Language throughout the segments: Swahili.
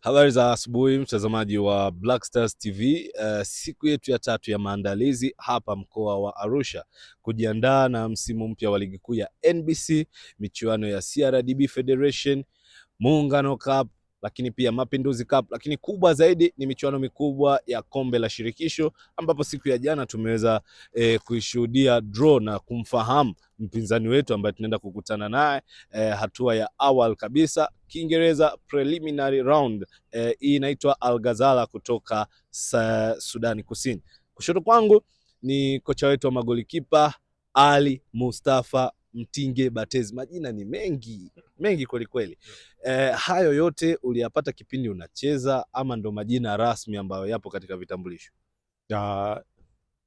Habari za asubuhi mtazamaji wa Black Stars TV. Siku yetu ya tatu ya maandalizi hapa mkoa wa Arusha kujiandaa na msimu mpya wa ligi kuu ya NBC, michuano ya CRDB Federation, Muungano Cup, lakini pia Mapinduzi Cup, lakini kubwa zaidi ni michuano mikubwa ya kombe la shirikisho ambapo siku ya jana tumeweza kuishuhudia draw na kumfahamu mpinzani wetu ambaye tunaenda kukutana naye hatua ya awali kabisa, Kiingereza preliminary round. Hii inaitwa Al Ghazala kutoka Sudani Kusini. Kushoto kwangu ni kocha wetu wa magolikipa Ali Mustafa Mtinge Batezi. Majina ni mengi mengi kweli kweli. Hayo yote uliyapata kipindi unacheza ama ndo majina rasmi ambayo yapo katika vitambulisho? Ya,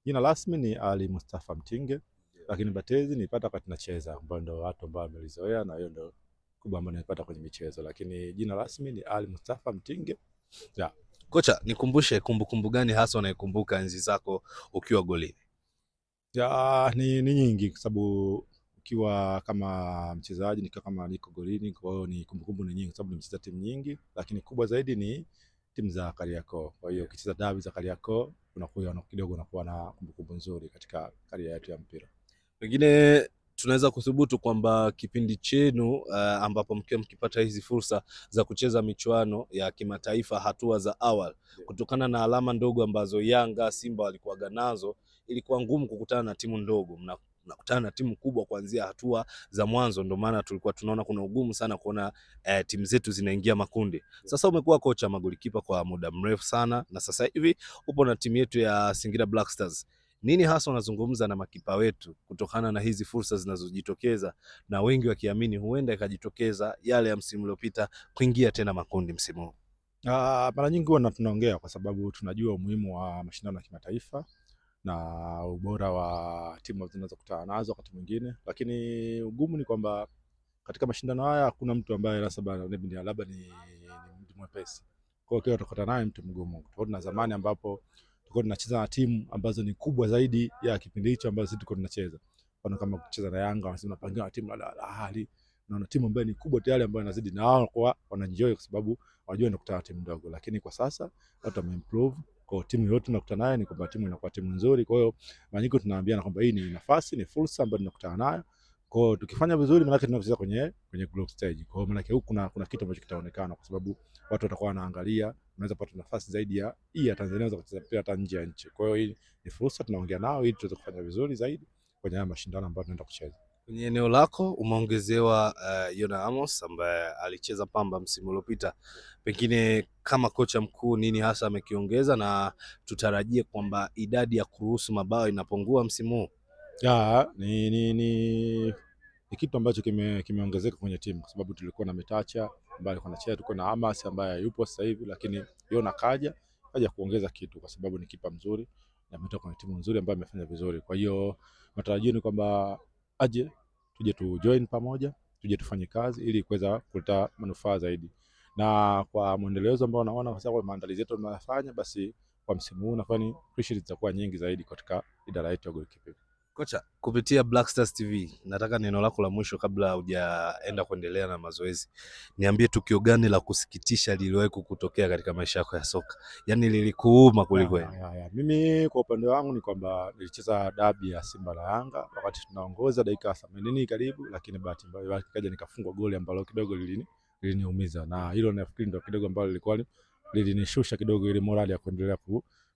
jina rasmi ni Ali Mustafa Mtinge, lakini Batezi nilipata wakati nacheza, ambao ndo watu ambao wamelizoea na hiyo ndo kubwa ambayo nilipata kwenye michezo, lakini jina rasmi ni Ali Mustafa Mtinge. Ya. Kocha, nikumbushe kumbukumbu gani hasa unaikumbuka enzi zako ukiwa golini? Ya, ni nyingi kwa sababu ukiwa kama mchezaji nikiwa kama niko golini, kwa hiyo ni kumbukumbu ni nyingi kwa sababu nimecheza timu nyingi, lakini kubwa zaidi ni timu za Kariakoo. Kwa hiyo ukicheza dabi za Kariakoo unakuwa kidogo unakuwa na kumbukumbu nzuri katika career yetu ya mpira. Pengine tunaweza kuthubutu kwamba kipindi chenu ambapo mkiwa mkipata hizi fursa za kucheza michuano ya kimataifa hatua za awali, kutokana na alama ndogo ambazo Yanga, Simba walikuwaga nazo, ilikuwa ngumu kukutana na timu ndogo. Mnakutana na timu kubwa kuanzia hatua za mwanzo, ndio maana tulikuwa tunaona kuna ugumu sana kuona timu zetu zinaingia makundi. Sasa umekuwa kocha magolikipa kwa muda mrefu sana, na sasa hivi upo na timu yetu ya Singida Black Stars. Nini hasa unazungumza na makipa wetu kutokana na hizi fursa zinazojitokeza na wengi wakiamini huenda ikajitokeza yale ya msimu uliopita kuingia tena makundi msimu huu? Mara nyingi huwa tunaongea kwa sababu tunajua umuhimu wa mashindano ya kimataifa na ubora wa timu zinazokutana nazo wakati mwingine, lakini ugumu ni kwamba katika mashindano haya hakuna mtu ambaye labda ni mtu mwepesi. Kwa hiyo kila utakutana naye mtu mgumu, tofauti na zamani ambapo tulikuwa tunacheza na timu ambazo ni kubwa zaidi ya kipindi hicho ambazo sisi tulikuwa tunacheza. Kwa kama kucheza na Yanga wanasema napangiwa na timu la Ahli, naona timu ambayo ni kubwa tayari ambayo inazidi na wao kwa wanaenjoy kwa sababu wanajua wanakutana na timu ndogo, lakini kwa sasa watu wameimprove. Kwa timu yote tunakutana nayo ni kwamba timu inakuwa timu nzuri. Kwa hiyo mara nyingi tunaambiana kwamba hii ni nafasi, ni fursa ambayo tunakutana nayo. Kwa hiyo tukifanya vizuri, maana tunacheza kwenye group stage. Kwa hiyo maana huku kuna kitu ambacho kitaonekana kwa sababu watu watakuwa wanaangalia, unaweza kupata nafasi zaidi ya hii ya Tanzania, unaweza kucheza pia hata nje ya nchi. Kwa hiyo hii ni fursa tunaongea nao ili tuweze kufanya vizuri zaidi kwenye haya mashindano ambayo tunaenda kucheza. Kwenye eneo lako umeongezewa Yona Amos ambaye alicheza Pamba msimu uliopita. Pengine kama kocha mkuu, nini hasa amekiongeza na tutarajie kwamba idadi ya kuruhusu mabao inapungua msimu huu? Ya, ni kitu ambacho kimeongezeka kwenye timu kwa sababu tulikuwa na Metacha ambaye alikuwa anacheza, tulikuwa na Amos ambaye yupo sasa hivi, lakini Yona kaja kuongeza kitu kwa sababu ni kipa mzuri na ametoka kwenye timu nzuri ambayo amefanya vizuri. Kwa hiyo matarajio ni kwamba aje tuje tu join pamoja, tuje tufanye kazi ili kuweza kuleta manufaa zaidi. Na kwa mwendelezo ambao naona kwa sababu maandalizi yetu tunayofanya, basi kwa msimu huu nadhani pressure zitakuwa nyingi zaidi katika idara yetu ya goalkeeping. Kocha, kupitia Black Stars TV nataka neno lako la mwisho kabla hujaenda kuendelea na mazoezi. Niambie tukio gani la kusikitisha liliwahi kukutokea katika maisha yako ya soka, yaani lilikuuma kweli kweli? Mimi kwa upande wangu ni kwamba nilicheza dabi ya Simba na Yanga wakati tunaongoza dakika 80 karibu, lakini bahati mbaya ikaja nikafungwa goli ambalo kidogo liliniumiza, na hilo nafikiri ndio kidogo ambalo lilikuwa lilinishusha kidogo ile morali ya kuendelea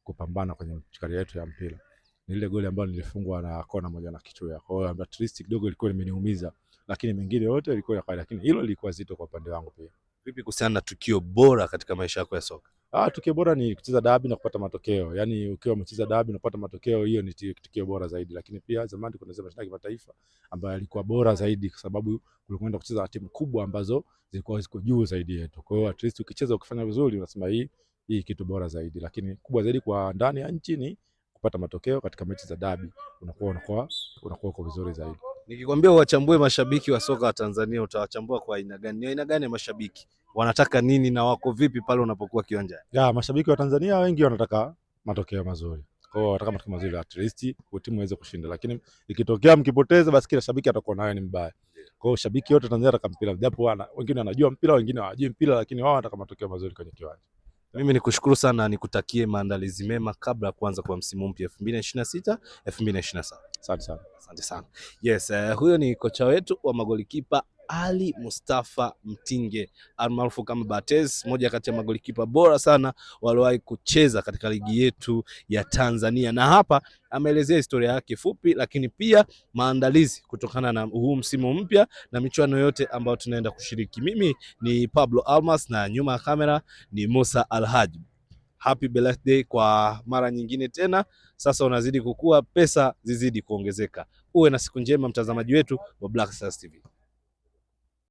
kupambana kwenye career yetu ya mpira. Ni ile goli ambalo nilifungwa na kona moja na kichwa. Kwa hiyo at least kidogo ilikuwa imeniumiza, lakini mengine yote ilikuwa ya kawaida, lakini hilo lilikuwa zito kwa upande wangu pia. Vipi kuhusiana na tukio bora katika maisha yako ya soka? Tukio bora ni kucheza dabi na kupata matokeo. Yaani ukiwa umecheza dabi na kupata matokeo, hiyo ni tukio bora zaidi. Lakini pia zamani tulikuwa tunacheza mashindano ya kimataifa ambayo yalikuwa bora zaidi kwa sababu kulikuwa kucheza na timu kubwa ambazo zilikuwa ziko juu zaidi yetu. Kwa hiyo at least ukicheza ukifanya vizuri unasema hii kitu bora zaidi. Lakini kubwa zaidi kwa ndani ya nchi ni kupata matokeo katika mechi za dabi, unakuwa uko vizuri zaidi. Nikikwambia uwachambue mashabiki wa soka wa Tanzania utawachambua kwa aina gani? Ni aina gani ya mashabiki? Wanataka nini na wako vipi pale unapokuwa kiwanjani? Ya, mashabiki wa Tanzania wengi wanataka matokeo mazuri. Kwa hiyo wanataka matokeo mazuri at least timu iweze kushinda, lakini ikitokea mkipoteza basi kila shabiki atakuwa nayo ni mbaya. Kwa hiyo shabiki yote Tanzania anataka mpira, japo wengine wanajua mpira, wengine hawajui mpira, lakini wao wanataka matokeo mazuri kwenye kiwanja. Mimi nikushukuru sana, nikutakie maandalizi mema kabla ya kuanza kwa msimu mpya 2026 2027. Asante sana. Asante sana. Yes, huyo ni kocha wetu wa magolikipa Ali Mustafa Mtinge almaarufu kama Barthez, moja kati ya magolikipa bora sana waliowahi kucheza katika ligi yetu ya Tanzania, na hapa ameelezea historia yake fupi, lakini pia maandalizi kutokana na huu msimu mpya na michuano yote ambayo tunaenda kushiriki. Mimi ni Pablo Almas na nyuma ya kamera ni Musa Alhaji. Happy birthday kwa mara nyingine tena. Sasa unazidi kukua, pesa zizidi kuongezeka. Uwe na siku njema mtazamaji wetu wa Black Stars TV.